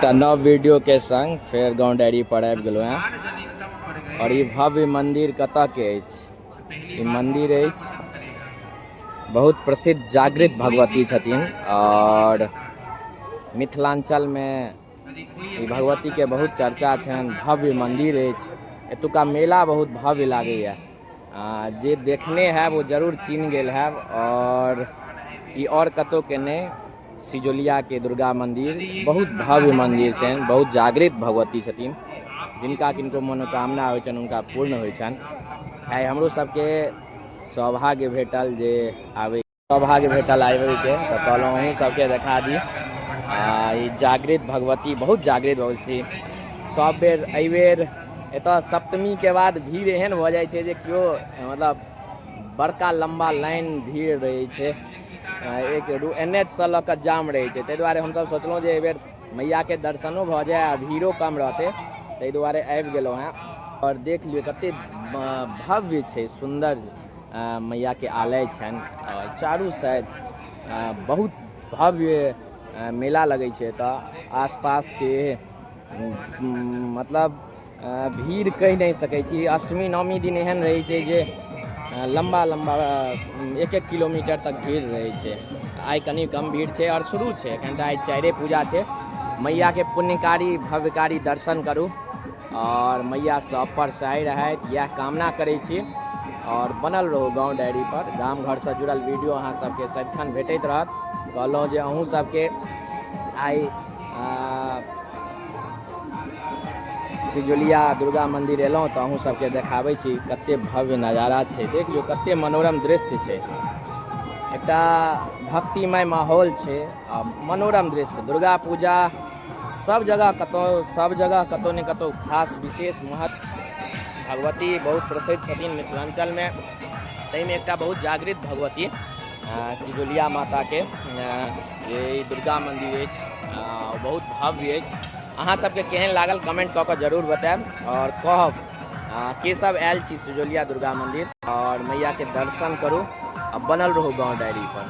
एकटा नव वीडियो के संग फेर गाँव डायरी पर आबि गेलहुँ हेँ। और ई भव्य मंदिर कतऽ के अछि? ई मंदिर अछि बहुत प्रसिद्ध जागृत भगवती छथिन और मिथिलांचल में ई भगवती के बहुत चर्चा छनि। भव्य मंदिर अछि, एतुका मेला बहुत भव्य लागैया। जे देखने हैब ओ जरूर चिन्ह गेल हैब। और ई और कतौ के नहि, सिजौलिया के दुर्गा मंदिर बहुत भव्य मंदिर छनि, बहुत जागृत भगवती छथिन। जिनका किनको मनोकामना होइ छनि हुनका पूर्ण होइ छनि। आइ हमरो सबके सौभाग्य भेटल जे आबै, सौभाग्य भेटल आबैके, तऽ कहलहुँ अहूँ सबके देखा दी। ई जागृत भगवती बहुत जागृत भगवती। सब बेर एहिबेर एतऽ सप्तमीके बाद भीड़ एहन भऽ जाइ छै जे केओ मतलब बड़का लम्बा लाइन भीड़ रहै छै, एक एन एच सँ लऽ कऽ जाम रहै छै। ताहि दुआरे हमसब सोचलहुँ जे एहिबेर मैयाके दर्शनो भऽ जाय आ भीड़ो कम रहतै, ताहि दुआरे आबि गेलहुँ हेँ। आओर देख लियौ कते भव्य छै, सुन्दर मैयाके आलय छनि। चारू साइड बहुत भव्य मेला लगै छै एतऽ। आसपासके मतलब भीड़ कहि नहि सकै छी। अष्टमी नवमी दिन एहन रहै छै जे लम्बा लम्बा एक एक किलोमीटर तक भीड़ रहै छै। आइ कनि कम भीड़ छै आओर शुरू छै एखन तऽ आइ चारिए पूजा छै। मैयाके पुण्यकारी भव्यकारी दर्शन करू आओर मैया सब पर सहाय रहथि, इएह कामना करै छी। आओर बनल रहू गाँव डायरी पर, गाम घरसँ जुड़ल वीडियो अहाँ सबके सदिखन भेटैत रहत। कहलहुँ जे अहूँ सबके आइ सिजौलिया दुर्गा मंदिर एलहुँ तऽ अहूँ सबके देखाबै छी कते भव्य नजारा छै। देख लियौ कते मनोरम दृश्य छै, एकटा भक्तिमय माहौल छै आ मनोरम दृश्य। दुर्गा पूजा सब जगह कतौ, सब जगह कतौ ने कतौ खास विशेष महत्व। भगवती बहुत प्रसिद्ध छथिन मिथिलांचलमे, ताहिमे एकटा बहुत जागृत भगवती सिजौलिया माताके जे दुर्गा मंदिर अछि बहुत भव्य अछि। अहाँ सबके केहन लागल कमेंट कऽ कऽ जरूर बतायब और कहब के सब आयल छी सिजौलिया दुर्गा मंदिर और मैया के दर्शन करू आ बनल रहू गाँव डायरी पर।